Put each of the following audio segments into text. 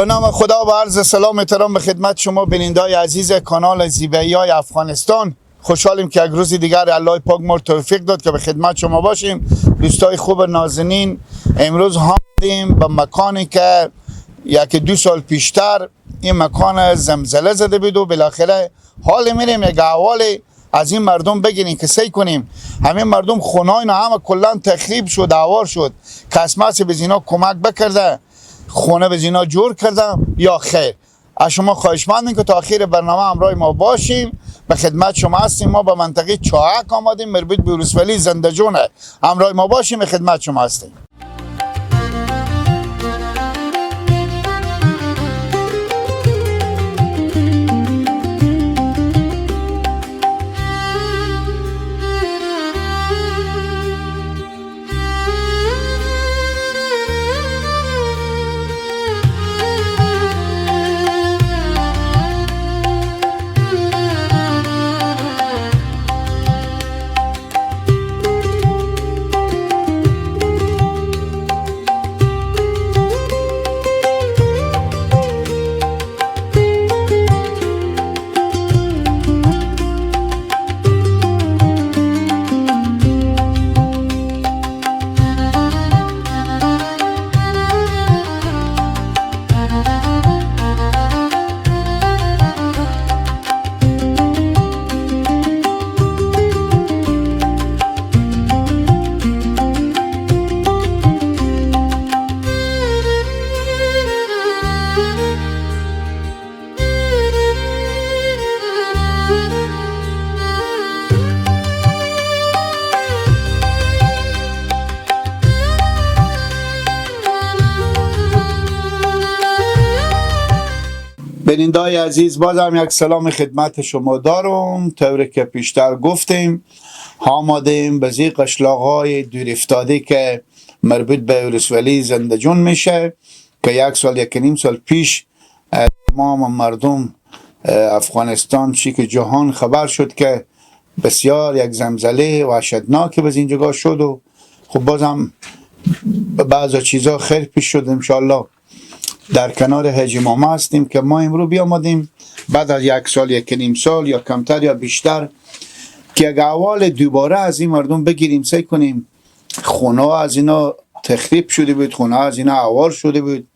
به نام خدا و عرض سلام احترام به خدمت شما بیننده‌های عزیز کانال زیبایی‌های افغانستان. خوشحالیم که یک روز دیگر الله پاک ما توفیق داد که به خدمت شما باشیم. دوستای خوب نازنین، امروز آمدیم به مکانی که یکی دو سال پیشتر این مکان زلزله زده بود و بالاخره حال میریم یک احوال از این مردم بگیریم که سعی کنیم همین مردم خونه اینا همه کلا تخریب شد، آوار شد، قسمت به اینا کمک بکرده، خونه به اینا جور کردم یا خیر. از شما خواهشمندیم که تا آخر برنامه همراه ما باشیم. به خدمت شما هستیم. ما به منطقه چاهک آمدیم، مربوط به ولسوالی زنده‌جونه. همراه ما باشیم، به خدمت شما هستیم. بیننده‌های عزیز، بازم یک سلام خدمت شما دارم. طوری که پیشتر گفتیم آمادیم به زیر قشلاق‌های دور افتاده که مربوط به ولسوالی زنده‌جون میشه که یک سال یک نیم سال پیش تمام مردم افغانستان چی که جهان خبر شد که بسیار یک زلزله وحشتناکی به این جگاه شد و خب بازم بعض چیزا خیر پیش شد. انشالله در کنار حاجی ماما هستیم که ما امروز بیامدیم بعد از یک سال یک نیم سال یا کمتر یا بیشتر که یک احوال دوباره از این مردم بگیریم. سعی کنیم خونه از اینا تخریب شده بود، خونه از اینا آوار شده بود،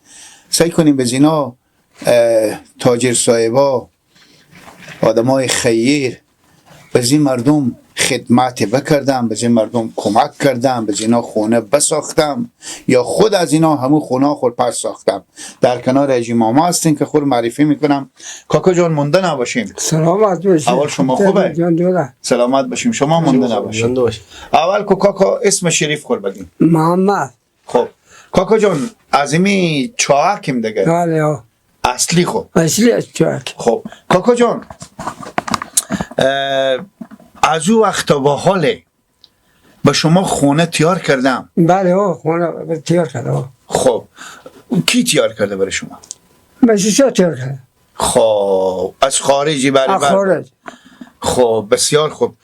سعی کنیم به اینا تاجر صاحبا، آدمای خیر، به این مردم خدمت بکردم، به این مردم کمک کردم، به اینا خونه بساختم یا خود از اینا همون خونه خود پس ساختم. در کنار حاجی ماما هستیم که خود معرفی میکنم. کاکا جان مونده نباشیم. سلامت باشیم. اول شما خوبه؟ سلامت باشیم. شما مونده نباشیم. اول کو کاکا اسم شریف خود بگیم. محمد. خب کاکا جان از این چاهکیم دیگه. بله اصلی خب. اصلی از چاهک. خب کاکا جان از او وقت با حاله به شما خونه تیار کردم. بله خونه تیار کردم. خب کی تیار کرده برای شما؟ مسیحا تیار کرده. خب از خارجی؟ برای از خارج. خب بسیار خوب.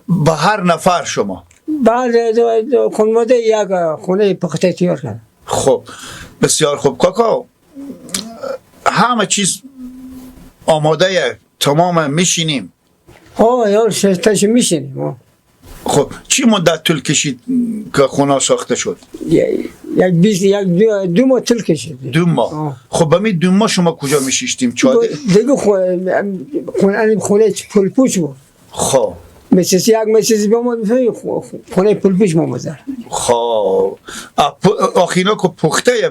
با هر نفر شما؟ بله خانواده یک خونه پخته تیار کرده. خب بسیار خوب. کاکا همه چیز آماده تمام میشینیم؟ آه ششتاش میشینیم. خب چی مدت طول کشید که خونه ساخته شد؟ یک بیست یک دو ماه طول کشید. دو ماه. خب به می 2 ماه شما کجا میشیشتیم؟ چادر؟ دیگه خونه پلپوش بود. خب مثل یک مثل به ما خونه پلپوش ما مزار. خب آخینا که پخته؟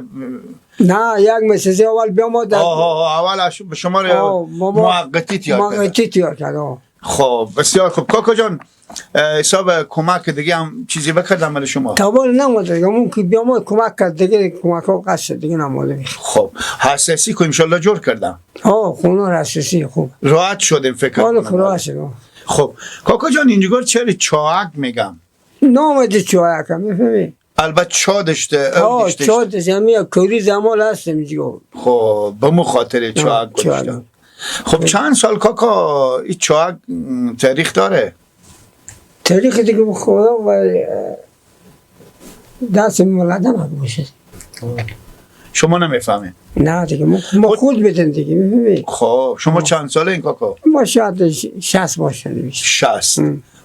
نه یک مثل اول به ما اول به شما موقتی تیار کرد. موقتی تیار کرد. خب بسیار خوب. کاکا جان حساب کمک دیگه هم چیزی بکردم برای شما؟ تابال نموده اون که بیا ما کمک کرد دیگه، کمک ها قصد دیگه نموده. خب حساسی که انشالله جور کردم. خونه حساسی خوب راحت شدیم فکر کنم. راحت شدیم. خب کاکا جان اینجا چرا چاهک میگم؟ نام چاهک میفهمی؟ البته چا داشته. چا داشته همین کوری زمان هستم اینجا. خب به مو خاطر چاهک گذاشتم. خب چند سال کاکا این چاهک تاریخ داره؟ تاریخ دیگه خدا و دست مولدم هم باشه. شما نمیفهمین؟ نه دیگه ما خود بدن دیگه، میفهمی؟ خب شما چند ساله این کاکا؟ ما شاید 60 باشه. 60.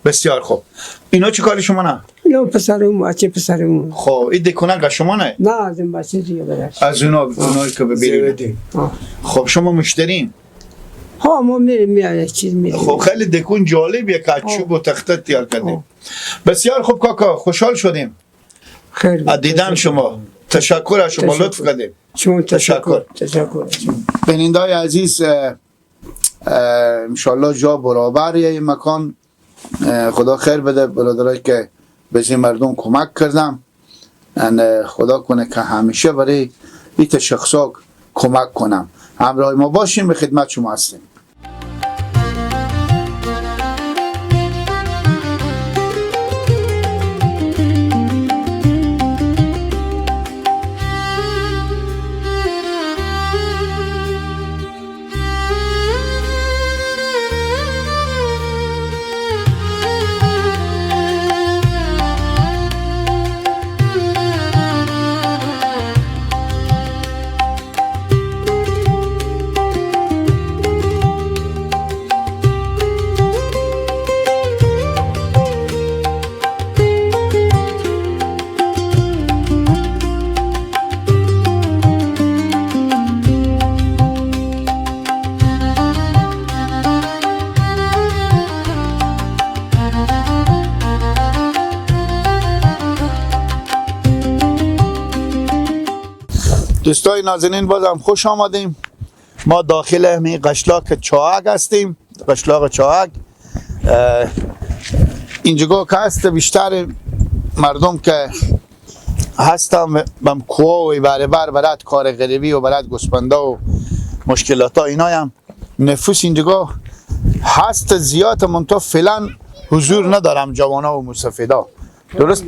بسیار خوب. اینا چه کاری شما نه؟ اینا پسرم، بچه پسرم. خب این دکونه شما نه؟ نه از این بچه دیگه برش. از اونا که ببینیم. خب شما مشترین؟ ها ما میریم میایم چیز میریم. خب خیلی دکون جالبیه که چوب و تخته تیار کردیم. بسیار خوب کاکا، خوشحال شدیم. خیر. از دیدن شما. تشکر از شما، لطف کردیم. شما تشکر. تشکر. بینندای عزیز، انشالله جا برابر این مکان، خدا خیر بده برادرایی که به این مردم کمک کردم. خدا کنه که همیشه برای این شخصا کمک کنم. همراه ما باشیم، به خدمت شما هستیم. دوستای نازنین، بازم خوش آمدیم. ما داخل همین قشلاق چاهک هستیم، قشلاق چاهک. اینجا که هست بیشتر مردم که هستم بم کوه و برابر برات کار غریبی و برات گوسفندا و مشکلات ها اینا هم نفوس اینجا هست زیاد، منتها فعلا حضور ندارم جوانا و مسافدا. درست؟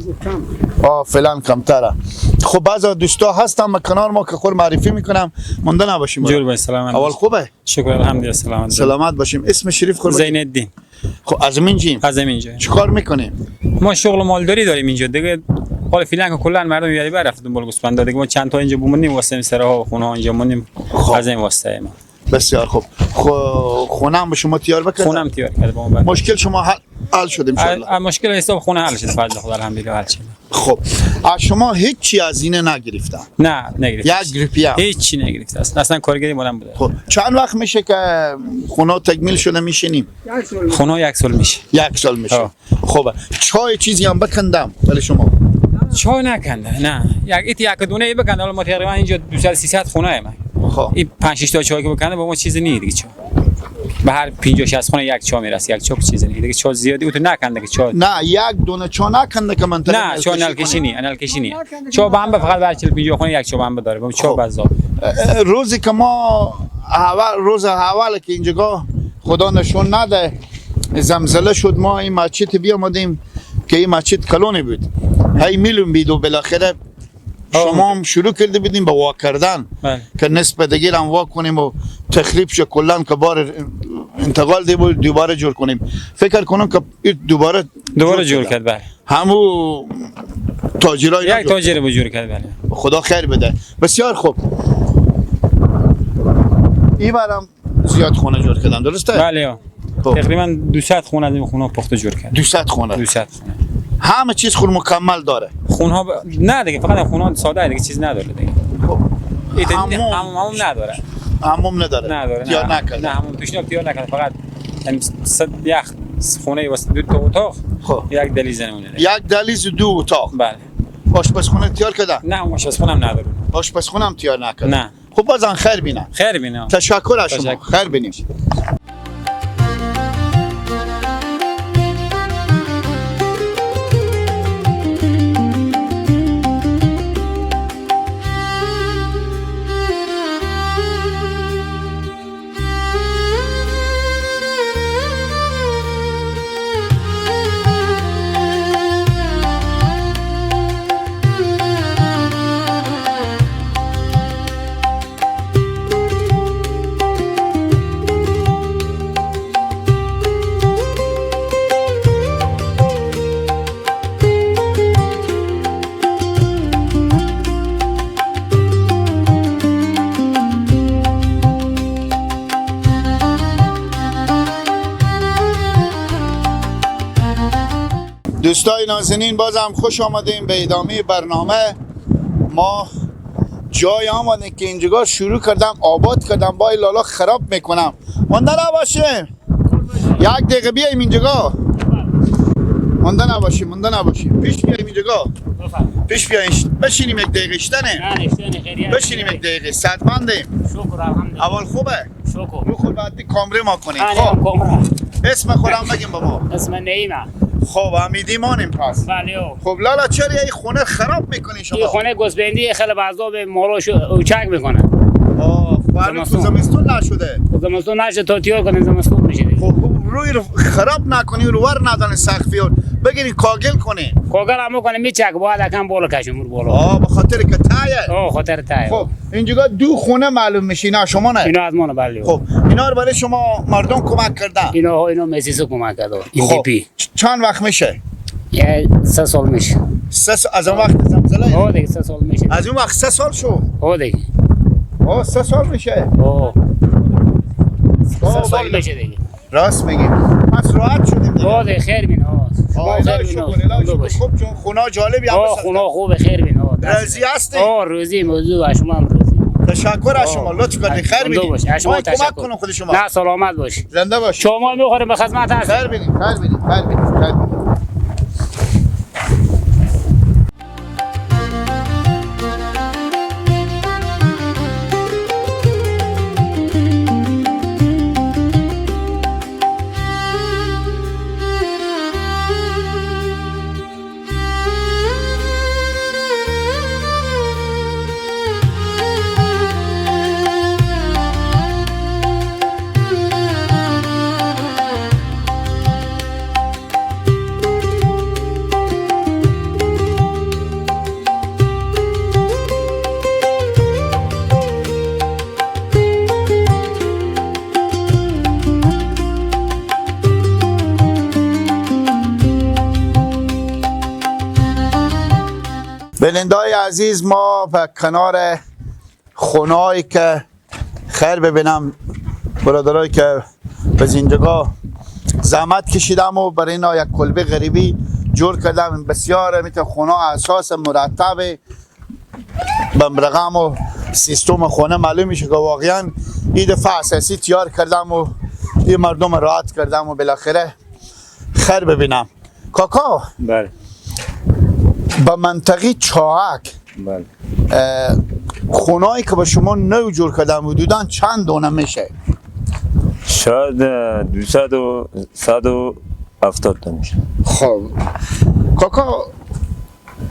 فعلا کمتره. خب بعضی دوستا هستم کنار ما که خور معرفی میکنم، مونده نباشیم. جور باش، سلامت. اول خوبه؟ شکر الحمدلله، سلامت. سلامت باشیم. اسم شریف خور؟ زین الدین. خب از اینجا؟ از اینجا. چیکار میکنیم؟ ما شغل مالداری داریم اینجا دیگه. حالا فعلا که کلا مردم یاری بر رفت دنبال گوسفندا دیگه. ما چند تا اینجا بمونیم واسه سرها و خونه ها اینجا مونیم. از این واسطه ما. بسیار خوب. خونه هم به شما تیار بکرد؟ خونه هم تیار کرد با ما. مشکل شما حل شد ان شاء الله. مشکل حساب خونه حل شد، فضل خدا الحمدلله حل شد. خب از شما هیچ چی از اینه نگرفتم؟ نه نگرفتم. یک روپیه هیچ چی نگرفت اصلا. اصلا کارگری مالم بوده. خب چند وقت میشه که خونه تکمیل شده میشینیم؟ خونه یک سال میشه. یک سال میشه. خب چای چیزی هم بکندم ولی شما چای نکنده، نه یک ایت یک دونه بکنده. حالا ما تقریبا اینجا 200 300 خونه ما. خب این 5 6 تا چای که بکنه با ما چیزی نیست دیگه. چای به هر 50 60 خونه یک چا میرسه، یک چا چیزی نیست دیگه. چا زیادی اون تو نکنده که چا نه یک دونه چا نکنده که منطقه نه چا نلکشی نی، نلکشی نی. چا به هم فقط بر 40 50 خونه یک چا به هم داره. با چا بزا روزی که ما اول روز اول که اینجا خدا نشون نده زلزله شد، ما این مسجد بیامدیم که این مسجد کلونی بود، هی میلیون بید و بالاخره شما هم شروع کرده بودیم به وا کردن که نصف دیگه هم وا کنیم و تخریب شه کلا که بار انتقال دی بود دوباره جور کنیم. فکر کنم که دوباره جور کرد. بله همو تاجرای یک تاجر بود جور کرد. بله خدا خیر بده. بسیار خوب. این برام زیاد خونه جور کردن، درسته؟ بله تقریبا 200 خونه از این خونه پخته جور کرد. 200 خونه. 200 خونه. همه چیز خود مکمل داره. خونه ها نه دیگه، فقط خونه ها ساده دیگه، چیز نداره دیگه. خب حمام نداره. حمام نداره. نداره. تیار نکرده. نه حمام توش تیار نکرده، فقط یک خونه واسه دو تا اتاق. خب یک دلیز نمونه. یک دلیز و دو اتاق. بله. آشپزخونه تیار کرده؟ نه آشپزخونه هم نداره. آشپزخونه هم تیار نکرده. نه. خب بازم خیر بینم. خیر بینم. تشکر از شما. خیر بینیم. دوستای نازنین، بازم خوش آمدیم به ادامه برنامه. ما جای آمدیم که اینجا شروع کردم آباد کردم، با لالا خراب میکنم. مانده نباشیم، یک دقیقه بیایم اینجا. مانده نباشیم، مانده نباشیم، پیش بیایم اینجا، پیش بیایم بشینیم یک دقیقه. شتنه بشینیم یک دقیقه، صدمندیم. اول خوبه شکر. رو خود بعد کامره ما کنیم. خب اسم خودم بگیم بابا. اسم نعیمه. خب امیدی مانیم پس. بله. خب لالا چرا این خونه خراب میکنی شما؟ این خونه گوسفندی خیلی بعضا به مالاش اوچک میکنه. آه خب زمستون نشده. زمستون نشده تا تیار کنه زمستون میشه. خب روی رو خراب نکنی، رو ور ندانه سقفی رو بگیری کاگل کنی. کاگل هم کنه میچک باید اکم بالا کشم رو بالا. آه به خاطر که تایه. آه خاطر تایه. خب اینجا دو خونه معلوم میشه، اینا شما نه؟ اینا از ما بله. خب اینا رو برای شما مردم کمک کردن؟ اینا مسیسو کمک کرد. این دی پی. چند وقت میشه؟ یه 3 سال میشه. 3 سال از اون وقت زلزله؟ آه دیگه 3 سال میشه. از اون وقت 3 سال شو؟ آه دیگه. آه 3 سال میشه. آه 3 سال میشه دیگه. راست میگی. پس راحت شدیم دیگه. آه دیگه خیر بین. آه شکر الهی شکر. خوب چون خونه جالبی هم آه خونه خوبه خیر بین. راضی هستی؟ آه راضی موضوع شما هم راضی. تشکر از شما، لطف کردید، خیر بینید. شما کمک کنم خود شما. نه سلامت باشی. زنده باشی. شما میخوریم به خدمت هستیم. خیر بینید، خیر بینید، خیر بینید، خیر بینید. بلندای عزیز، ما به کنار خونه‌ای که خیر ببینم برادرایی که به زندگاه زحمت کشیدم و برای اینا یک کلبه غریبی جور کردم. بسیار میته خونه اساس مرتب بمرقم و سیستم خونه معلوم میشه که واقعا این دفعه اساسی تیار کردم و این مردم راحت کردم و بالاخره خیر ببینم. کاکا بله، به منطقه چاهک بله، خونه‌ای که با شما نو جور کردم حدوداً چند دونه میشه؟ شاید 270 تا میشه. خب کاکا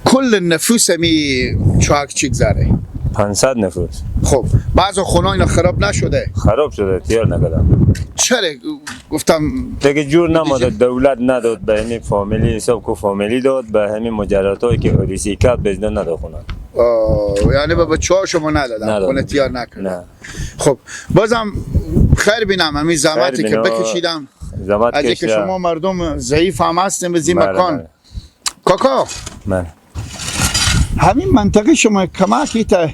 کل نفوس می چاهک چی گذره؟ 500 نفوس. خب بعض خونه اینا خراب نشده؟ خراب شده، تیار نکردم. چرا؟ گفتم دیگه جور نماده، دولت نداد به همین فامیلی، حساب کو فامیلی داد به همین مجردایی که اوریسی کرد بزنه نداد خونه. یعنی به بچه‌ها شما ندادن، خونه تیار نکردن. خب بازم خیر بینم همین زحمتی که بکشیدم، زحمت از اینکه شما مردم ضعیف هم هستیم به این مکان. کاکا من همین منطقه شما کمکی تا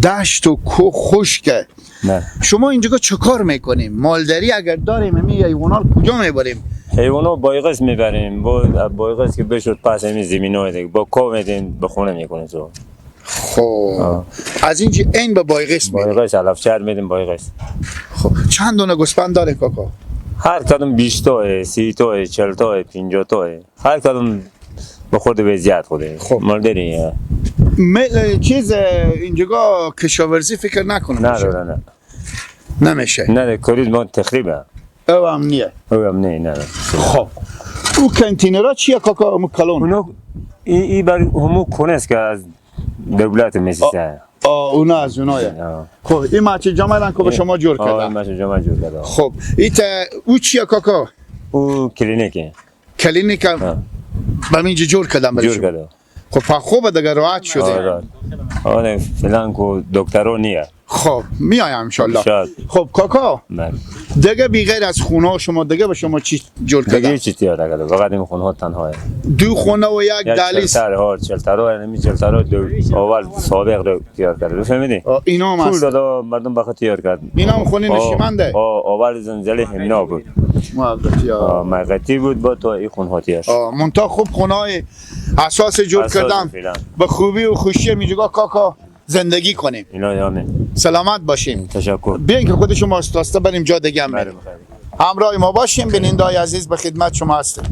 دشت و کوه خشکه. نه شما اینجا چه کار میکنیم؟ مالداری اگر داریم همین حیوانات کجا میبریم؟ حیوانات بایغس میبریم، با بایغس که بشد پس همین زمینای دیگه با کو میدیم به خونه میکنیم تو. خب از اینجا این به بایغس میدیم. بایغس علفچر میدیم بایغس. خب چند دونه گوسفند داره کاکا؟ هر کدوم 20 تا، 30 تا، 40 تا، 50 تا، هر کدوم به خود وضعیت خوده. خب مالداری چیز اینجا کشاورزی فکر نکنم. نه نه نه نمیشه. نه کرید ما تخریبه. او هم نیه. او هم نیه نه. خب او کنتینرها چیه کاکا؟ امو کلون. اونو ای بر همو کنه که از دولت میسیسه. آه اونا از اونایه. خب این مچه جمعه که به شما جور کردن. آه مچه جمعه جور کردن. خب ایت او چیه کاکا؟ او کلینیکه. کلینیک به اینجا جور کردن برای جور کردن. خب خوبه دیگه، راحت شده. آره فعلا کو دکترو نیه. خب میایم ان شاء الله. خب کاکا دیگه بی غیر از خونه شما دیگه به شما چی جور کردن؟ دیگه چی تیار نکرده، فقط این خونه ها تنهاه. دو خونه و یک دهلیز. چلتر چلتر یعنی چلتر دو اول سابق رو تیار کرده، فهمیدی؟ اینا هم پول داد مردم بخاطر تیار کرد. اینا هم خونه نشیمنده. اول زنجله همینا بود. موقتی موقتی بود با تا این خونه هاتیش. منتها خوب خونه های اساس جور کردن به خوبی و خوشی میجگاه کاکا زندگی کنیم. اینا سلامت باشیم. تشکر. بیاین که خود شما آسته بریم جا دیگه هم بریم. همراه ما باشیم. بینندای عزیز به خدمت شما هستیم.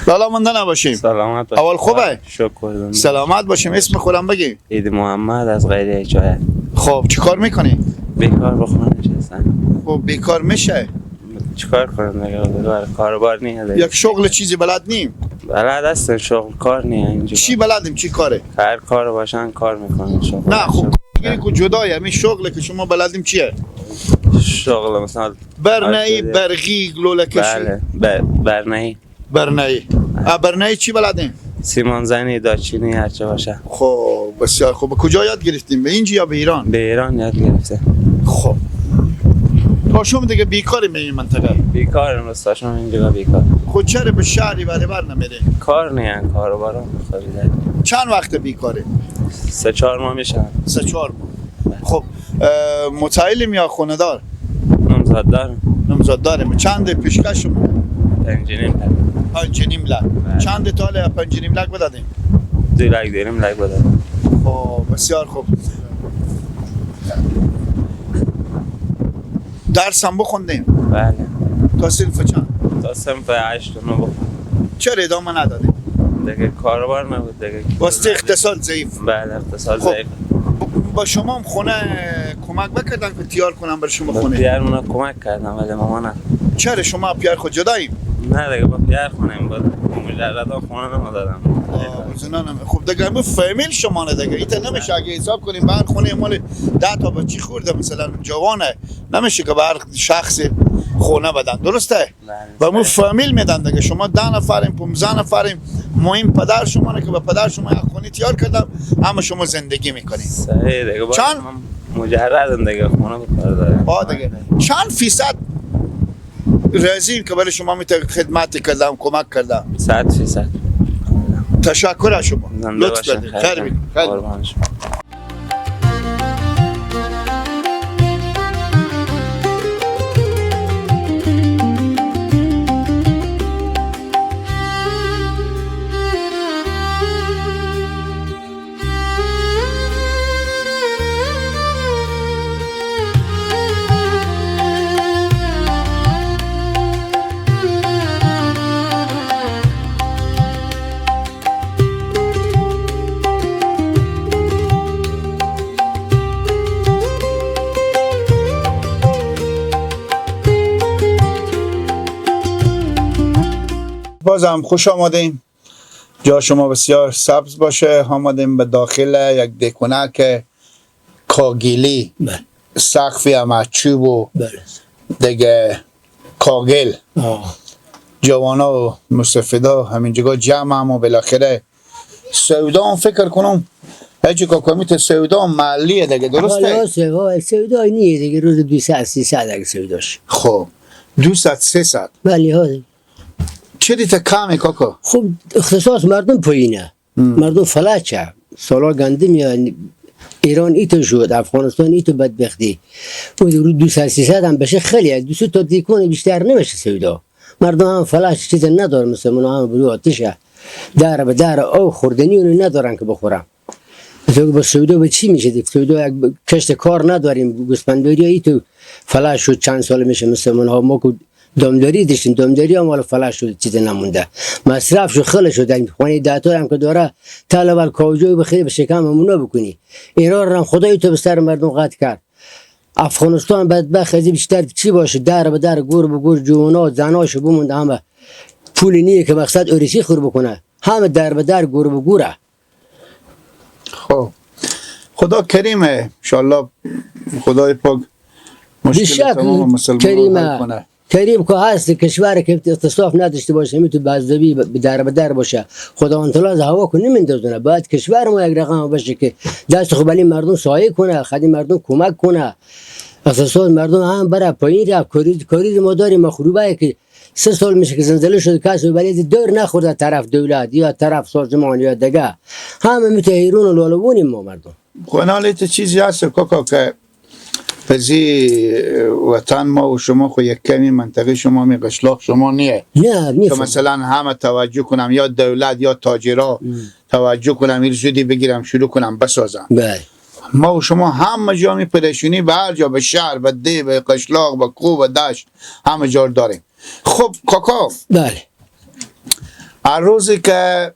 لالا مونده نباشیم. سلامت باشیم. اول خوبه؟ شکر. سلامت باشیم. اسم خودم بگی. عید محمد از غیر جای. خب چیکار میکنی؟ بیکار با خونه نشستم. خب بیکار میشه؟ چیکار کنم دیگه؟ کاروبار نیست. یک شغل چیزی بلد نیم. بلد هستم، شغل کار نیست اینجا. چی بلدیم؟ چی کاره؟ هر کار باشن کار میکنن. شغل نه خب دیگه که جدایه. همین شغلی که شما بلدیم چیه؟ شغل مثلا برنئی، برقی، لوله کشی. بله برنئی. برنئی. برنئی چی بلدیم؟ سیمان زنی، دارچینی، هر چه باشه. خب بسیار خوب. کجا یاد گرفتیم؟ به اینجا یا به ایران؟ به ایران یاد گرفتیم. خب تا شما دیگه بیکاریم به این منطقه؟ بیکارم راستش، شما اینجا بیکار. خود چرا به شهری ولی بر نمیره؟ کار نه، کاروبارم خریده. چند وقت بیکاری؟ 3-4 ماه میشه. 3-4 ماه. خب متعلم یا خونه دار؟ نامزد دارم. نامزد داریم. چند پیشکش شما؟ 5.5 لک. 5.5 لک. چند تاله 5.5 لک بدادیم؟ 2 لک داریم لک بدادیم. خب بسیار خوب. درس هم بخوندیم؟ بله. تا صنف چند؟ تا صنف 8 و 9 بخوندیم. چرا ادامه ندادیم؟ دیگه کاروبار نبود دیگه. واسه اقتصاد ضعیف. بله اقتصاد ضعیف. با شما هم خونه کمک بکردن که تیار کنم برای شما خونه؟ پیار منو کمک کردم ولی مامان. چرا شما پیار خود جداییم؟ نه دیگه با پیار خونه بود، مجردا خونه نمیدادم. خب دیگه همون فامیل شما نه دیگه. ایتا نمیشه اگه حساب کنیم بر خونه مال 10 تا بچی خورده مثلا جوانه، نمیشه که بر شخص خونه بدن، درسته؟ و مو فامیل میدن دیگه. شما 10 نفریم 15 نفریم، مهم پدر شما نه که به پدر شما یک خونه تیار کردم اما شما زندگی میکنید. صحیح دیگه. چند مجردم دیگه خونه بکار دارم. دیگه چند فیصد راضیم که برای شما میتونم خدمت کردم، کمک کردم؟ 100%. تشکر از شما. لطف کردید. خیر بید. بازم خوش آمدیم. جا شما بسیار سبز باشه. آمدیم به داخل یک دکونک کاگیلی. بله. سقفی هم از چوب و بله. دیگه کاگل. جوانا و مستفیدا همینجا جمع هم و بالاخره سودا هم فکر کنم هیچی که کمیت سودا محلیه دیگه، درسته؟ سودا نیه دیگه، روز 200 300 اگه سوداش. خب 200 300. بله ها. چرا تا کمه کاکا؟ خب اختصاص مردم پایینه. مردم فلچه. سالا گندم یا ایران ایتو شد، افغانستان ایتو بدبختی. و رو 200 300 هم بشه خیلی، 200 تا دیکون بیشتر نمیشه سودا. مردم هم فلاش چیز نداره، مسلمان هم بلو آتشه. در به در او خوردنی اونو ندارن که بخورن. مثلا با سودا به چی میشه؟ سودا یک کشت کار نداریم، گوسفندداری ایتو فلاش شد چند سال میشه مسلمان ها. ما که دامداری داشتیم، دامداری هم مال فلاش شد، چیز نمونده، مصرف شد، خل شد. خانه دهتا هم که داره طلب کاوجوی بخیر به شکم همونا بکنی. ایران هم خدای تو به سر مردم قطع کرد. افغانستان بدبخت از بیشتر چی باشه؟ در به در، گور به گور، جوانا زناشو بمونده، همه پول نیه که مقصد اوریسی خور بکنه، همه در به در، گور به گوره. خب خدا کریمه، انشالله خدای پاک مشکل تمام مسلمان حل کنه. کریم که هست، کشور که اقتصاد نداشته باشه، می تو بازدبی در به در باشه، خداوند تعالی از هوا که نمیندازونه. باید کشور ما یک رقم باشه که دست خو بلی مردم سایه کنه، خدی مردم کمک کنه، اقتصاد مردم هم بره پایین رفت. کاریز ما داریم مخروبه که 3 سال میشه که زلزله شد، کسی ولی دور نخورده طرف دولت یا طرف سازمان یا دیگه، همه متحیرون و لالوونیم ما مردم. خب چیزی هست کاکا که پزی وطن ما و شما خو یک کمی منطقه شما می قشلاق شما نیه. نه که مثلا همه توجه کنم یا دولت یا تاجرا توجه کنم این زودی بگیرم شروع کنم بسازم. بله ما و شما همه جا می پریشونی به هر جا، به شهر، به ده، به قشلاق، به کوه، به دشت، همه جا داریم. خب کاکا، بله، هر روزی که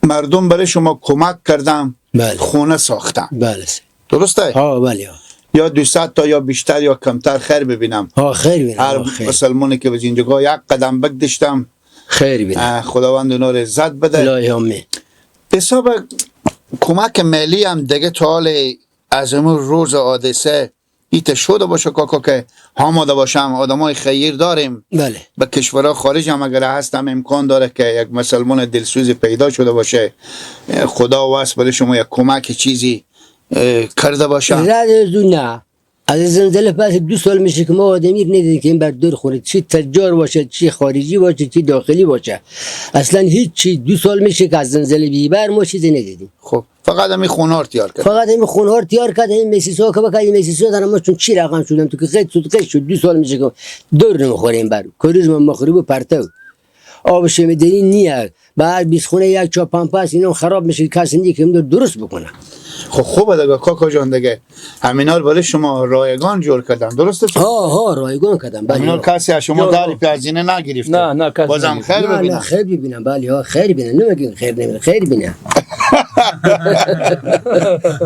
مردم برای شما کمک کردم، بله، خونه ساختم، بله، درسته؟ ها بله، یا 200 تا یا بیشتر یا کمتر خیر ببینم. ها خیر ببینم. هر مسلمانی که به زندگاه یک قدم بگدشتم خیر ببینم، خداوند اونا رو عزت بده. الهی آمین. حساب کمک مالی هم دیگه تا حال از امون روز حادثه ایت شده باشه کاکا که آماده باشم، آدمای خیر داریم، بله، به کشورها خارج هم اگر هستم امکان داره که یک مسلمان دلسوزی پیدا شده باشه، خدا واس برای شما یک کمک چیزی کرده باشم. نه از زلزله پس 2 سال میشه که ما آدمی ندیدیم که این بر دور خوره، چی تجار باشه، چی خارجی باشه، چی داخلی باشه، اصلا هیچ چی. 2 سال میشه که از زلزله بیبر ما چیزی ندیدیم. خب فقط همین خونه رو تیار کرد، فقط همین خونه رو تیار کرد، همین مسیسا که بکرد، این مسیسا دارم ما چون چی رقم شدم تو که قید شد، قید شد. 2 سال میشه که دور نمیخوره این بر کریز ما مخروب و پرتو آب شمیدنی نیه. بعد 20 خونه یک چا پمپاس اینا خراب میشه، کسی نیه که درست بکنه. خب خوبه دیگه کاکا جان، دیگه همینا رو برای شما رایگان جور کردم، درسته؟ ها ها رایگان کردم، بله. همینا کسی از شما داری پیازینه نگرفته؟ نه نه کسی. بازم خیر ببینم. نه خیر ببینم، بله ها خیر ببینم، نمیگم خیر نمیگم، خیر ببینم.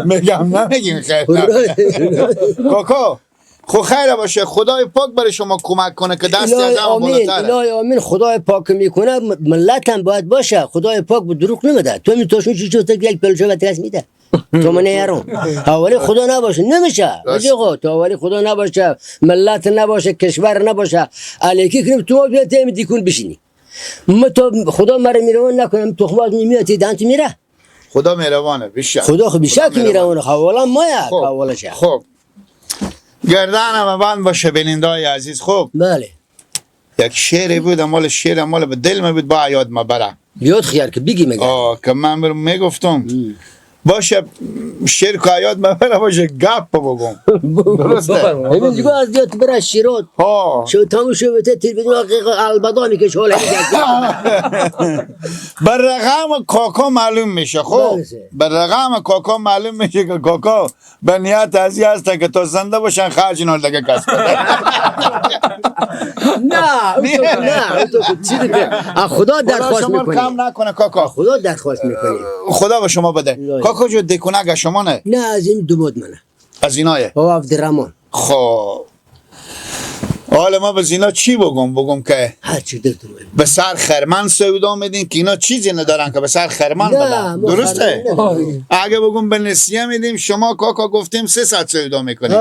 میگم نمیگیم خیر. کاکا خب خیر باشه، خدای پاک برای شما کمک کنه که دست از هم بالاتره. الهی آمین. خدای پاک میکنه، ملت هم باید باشه. خدای پاک به دروغ نمیده. تو می توشون چی چی یک پلچه و ترس میده. تو من یارم. اولی خدا نباشه نمیشه. آقا تو اولی خدا نباشه، ملت نباشه، کشور نباشه، علیکی کنیم تو بیا تیم دیکون بشینی. ما تو خدا مرا میروان نکنم، تخمات میاد دانت میره. خدا مهربانه بیشک. خدا خو بیشک میروانه. حوالا ما یا حوالش. خب گردنم بند باشه بینندای عزیز. خب بله، یک شعری بود، مال شعر مال به دل می بود، با یاد ما بره یاد خیار که بگی مگه که من برم میگفتم باشه شعر که یاد ما بره باشه گپ بگم. درسته؟ همین دیگه از یاد بره شیرات ها شو تموم شو به تلویزیون البدا میکشه حالا. بر رقم کاکا معلوم میشه. خب بر رقم کاکا معلوم میشه که کاکا به نیت ازی هست که تا زنده باشن خرج اینا دیگه کس بده. نه نه تو چی دیگه خدا درخواست میکنی، کم نکنه کاکا، خدا درخواست میکنی، خدا به شما بده. کاکا جو دکونه شما نه؟ نه از این دومد منه، از اینایه بابا عبدالرحمن. خب حالا ما به اینا چی بگم؟ بگم که هر چی دلتون به سر خرمن سودا میدین که اینا چیزی ندارن که به سر خرمن بدن، درسته؟ اگه بگم به نسیه میدیم شما کاکا گفتیم 300 سودا میکنیم،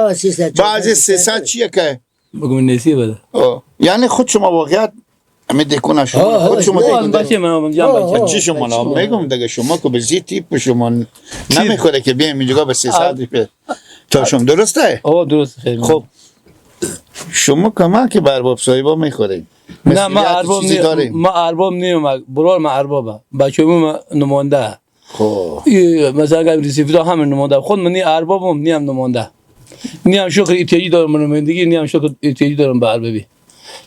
بعضی 300 چیه که بگم نسیه بده؟ یعنی خود شما واقعیت همه دکونه شما خود شما دکونه چی شما نام میگم دیگه، شما که به زی تیپ شما نمیخوره که بیایم اینجا به 300 تا شما، درسته؟ درست. خیلی خب شما کمک که بر ارباب صاحبا میخورید؟ نه ما ارباب نیم، ما ارباب نیم، برار ما اربابه، بچه‌مون نمانده. خب مثلا اگر رسیفتا هم نمانده خود من نی اربابم نی هم نمانده نی هم شکر احتیاجی دارم به نمایندگی نی هم شکر احتیاجی دارم به اربابی.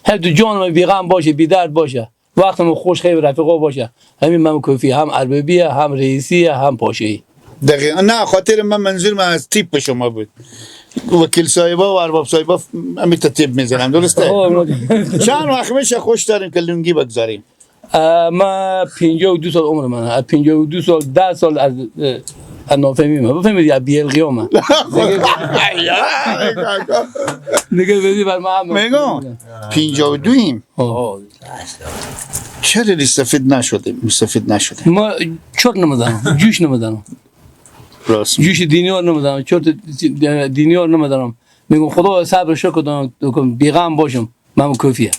هر دو جانم بیغم باشه بی درد باشه وقتم خوش خیلی رفیقا باشه همین من کافی هم اربابیه هم رئیسیه هم پاشایی. دقیقا نه خاطر من منظور من از تیپ شما بود. وکیل صاحبا و ارباب صاحبا همین تیپ میزنم درسته؟ چند وقت میشه خوش داریم که لونگی بگذاریم؟ ما 52 سال عمر منه 52 سال 10 سال از نافهمی من بفهمید از بیل قیامه دیگه بدی بر ما میگم 52 ایم. چرا سفید نشدیم؟ سفید نشدیم ما چرت نمیدانم جوش نمیدانم راست جوش دینی ها نمیدانم چرت دینی ها نمیدانم میگم خدا صبر شکر کنم بیغم باشم من کافیه.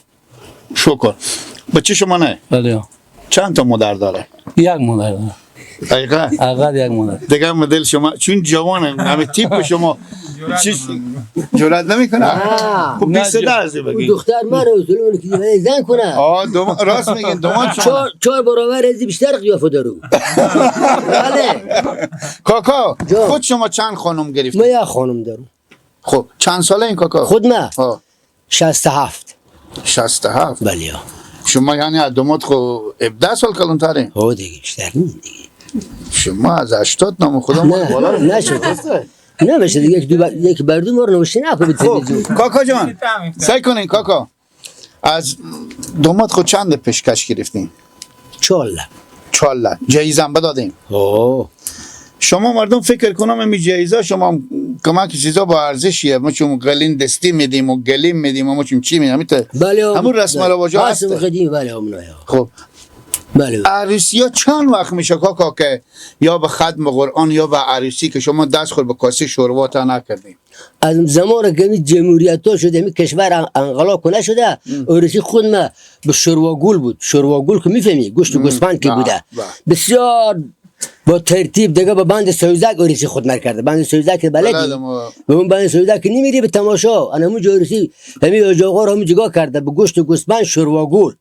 شکر. بچه شما نه؟ بله. چند تا مادر داره؟ یک مادر داره. دقیقا؟ اقل یک مادر. دیگه مدل شما چون جوانم همه تیپ شما جرأت نمیکنه. خب 23 از بگی. دختر من اصول که زن کنه. آ راست میگین دومان شما چهار برابر از بیشتر قیافه دارو. بله. کاکا خود شما چند خانم گرفتید؟ من یک خانم دارم. خب چند ساله این کاکا؟ خود من 67. 67. بله. شما یعنی از دومات خو 17 سال کلانترین؟ ها دیگه بیشتر نیست دیگه. شما از 80 نام خدا ما بالا نشد. نمیشه دیگه یک بردو ما رو نوشته نکن به تلویزیون. کاکا جان سعی کنین کاکا از دومات خود چند پیشکش گرفتین؟ 4 لک. 4 لک جایزه هم بدادیم. شما مردم فکر کنم این جایزه شما کمک چیزا با ارزشیه ما چون قلین دستی میدیم و گلیم میدیم و ما چون چی میدیم بله همون رسم و رواجا هست. بله خب بله. عروسی ها چند وقت میشه کاکا که یا به ختم قرآن یا به عروسی که شما دست خور به کاسه شوروا تا نکردیم؟ از زمان که جمهوریت ها شده می کشور انقلاب کنه شده عروسی خود ما به شوروا گل بود. شوروا گل که میفهمی گوشت و گوسفند که بوده بسیار با ترتیب دیگه با بند سوزک عروسی خود نکرده. بند سوزک بلدی به اون بند سوزک نمیری به تماشا انا همون عروسی همین اجاقا رو همون جگاه کرده به گوشت و گوسفند شوروا گل.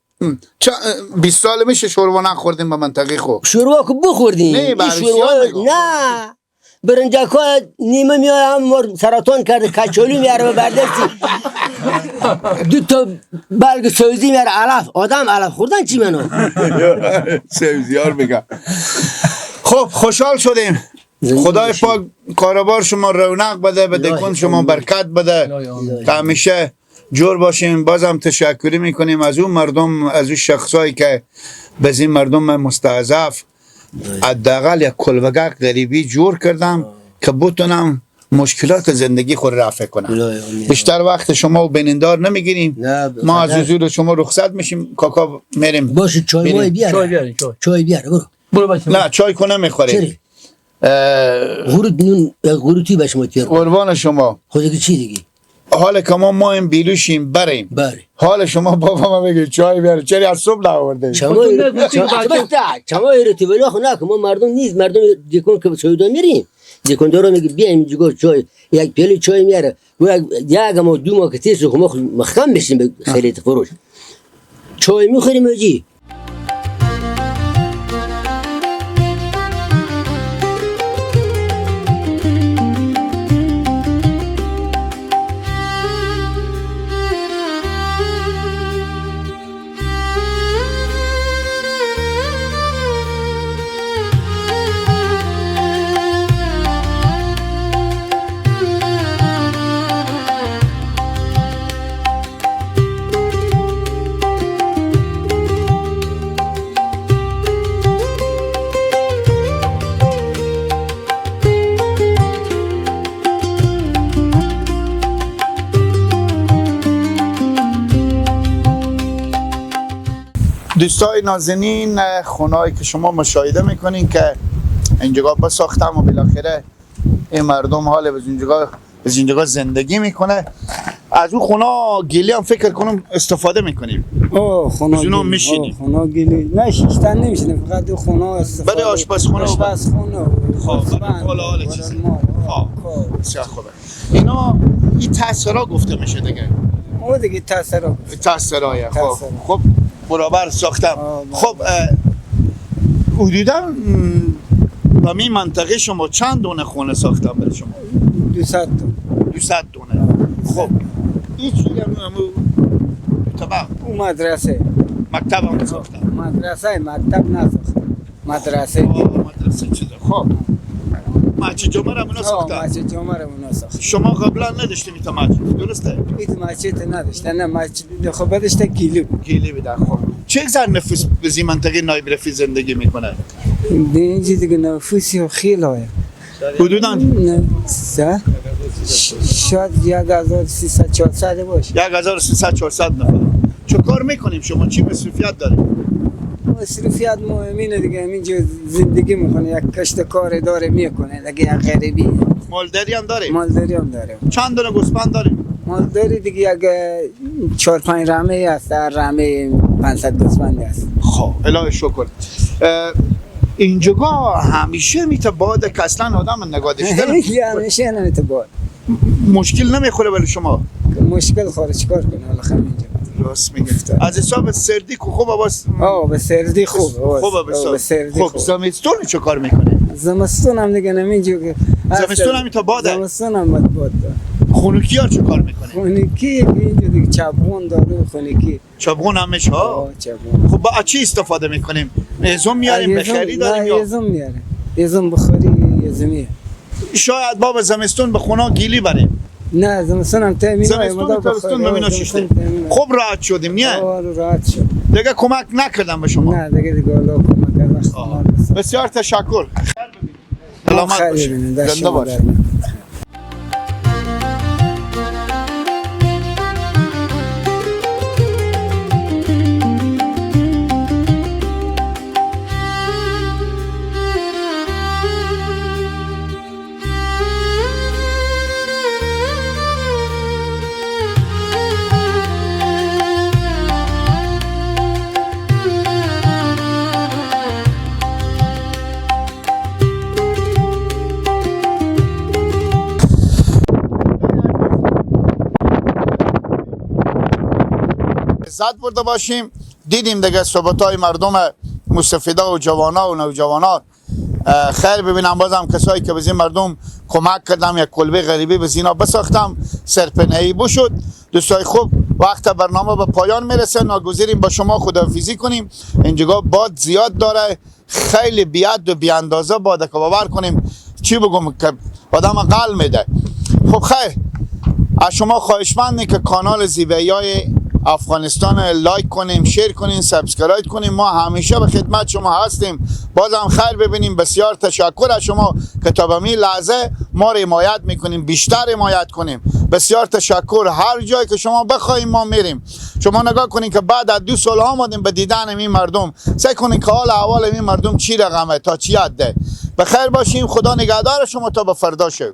20 سال میشه شوروا نخوردیم به منطقه خو. شوروا که بخوردیم نه شوروا نه برنجکا نیمه میای هم سرطان کرده کچولو میاره به بردستی دو تا برگ سوزی میاره علف آدم علف خوردن چی منو سوزیار میگم. خب خوشحال شدیم. خدای پاک کاروبار شما رونق بده، به دکون شما برکت بده تا همیشه جور باشیم. بازم تشکری میکنیم از اون مردم، از اون شخصایی که به این مردم مستضعف حداقل یک کلبگه غریبی جور کردم که بتونم مشکلات زندگی خود رفع کنم. بیشتر وقت شما و بینندار نمیگیریم، ما از حضور شما رخصت میشیم. کاکا میریم. باشه چای مای بیار. چای بیار برو. برو نه چای کنه میخوریم. غروت نون غروتی باش ما تیر. قربان شما. خود چی دیگه؟ حال که ما این بیلوشیم بریم. بله. حال شما بابا ما بگی چای بیار چرا از صبح نآورده؟ چما ایرتی ولی خو نه ما مردم نیست، مردم دیکون که سودا میریم دیکون دارو میگه بیایم دیگه چای یک پیاله چای میاره و یک ما دو ما که تیس خو ما مخم میشیم به خرید فروش چای میخوریم آجی. دوستای نازنین، خونه‌ای که شما مشاهده میکنین که اینجا بساختم و بالاخره این مردم حال از اینجا زندگی میکنه. از اون خونه گلی هم فکر کنم استفاده میکنیم. اوه خونه از اونا میشینیم. خونه گلی نه شیشتن نمیشینیم، فقط دو خونه استفاده. برای آشپزخونه. آشپزخونه. خب حالا حالا چیزی. خب بسیار خوبه. اینا این تاثیرا گفته میشه دیگه. اون دیگه تاثیرا. تاثیرای خب خب برابر ساختم. خب حدودا و می منطقه شما چند دونه خونه ساختن برای شما؟ 200 تا. 200 دونه. خب این چی همو طبق اون مدرسه. مکتب هم ساختن. مدرسه مکتب نساخت. مدرسه. مدرسه چیزه. خب مسجد جمعه رو اونا ساختن. مسجد جمعه رو اونا ساخت. شما قبلا نداشتیم این مسجد، درسته؟ این مسجد نداشته، نه مسجد خب داشته گیلی بود. گیلی بودن. خب چه زر نفوس به منطقه نایب رفیع زندگی میکنه؟ اینجا دیگه نفوسی خیلی های. حدوداً نه شاید 1300 400 باشه. 1300 400 نفر. چه کار میکنیم شما؟ چی مصروفیت داریم؟ مصروفیت مهمینه دیگه، همینجا زندگی میکنه، یک کشت کار داره میکنه دیگه، یک غریبی. مالداری هم داریم. مالداری هم داره. چند دونه گوسفند داریم؟ مالداری دیگه یک 4-5 رمه هست، هر رمه 500 گوسفند هست. خب الهی شکر. اینجا همیشه میته باد که اصلا آدم نگاه داشته همیشه نمیته باد. مشکل نمیخوره ولی شما؟ مشکل خوره، چیکار کنه حالا اینجا. راست میگه. از حساب سردی که خوب باز به سردی خوب. خوبه به سردی. خب زمستون چه کار میکنه؟ زمستون هم دیگه نمیجو که زمستون هم تا باده. زمستون هم باد. خنوکی ها چه کار میکنه؟ خنوکی اینجا دیگه چبغون داره، خنوکی. چبغون هم میشه ها؟ چبغون. خب با چی استفاده میکنیم؟ هیزم میاریم بخری داریم یا؟ هیزم میاریم. هیزم بخاری هیزمیه. شاید باب زمستون به خونه گیلی بریم. نه زمستون هم تامین زمستون تابستون ببینا ششته. خب راحت شدیم نه؟ راحت شد. دیگه کمک نکردم به شما. نه دیگه الله کمک کرد. بسیار تشکر. سلامت باشید. زنده باشید. لذت برده باشیم. دیدیم دیگه صحبت‌های مردم مستفیده و جوانا و نوجوانا. خیر ببینم بازم کسایی که به این مردم کمک کردم، یک کلبه غریبی به اینا بساختم، سرپنهی بشد. دوستای خوب وقت برنامه به پایان میرسه، ناگزیریم با شما خداحافظی کنیم. اینجا باد زیاد داره، خیلی بیاد و بی اندازه باده که باور کنیم چی بگم که آدم قل میده. خب خیر، از شما خواهشمندیم که کانال زیبایی افغانستان like کنیم، share کنیم، subscribe کنیم. ما همیشه به خدمت شما هستیم. بازم خیر ببینیم. بسیار تشکر از شما که تا به این لحظه ما رو حمایت میکنیم، بیشتر حمایت کنیم. بسیار تشکر. هر جایی که شما بخوایم ما میریم. شما نگاه کنین که بعد از 2 سال آمدیم به دیدن این مردم. سعی کنین که حال احوال این مردم چی رقمه تا چی حده. به خیر باشیم. خدا نگهدار شما تا به فردا شو.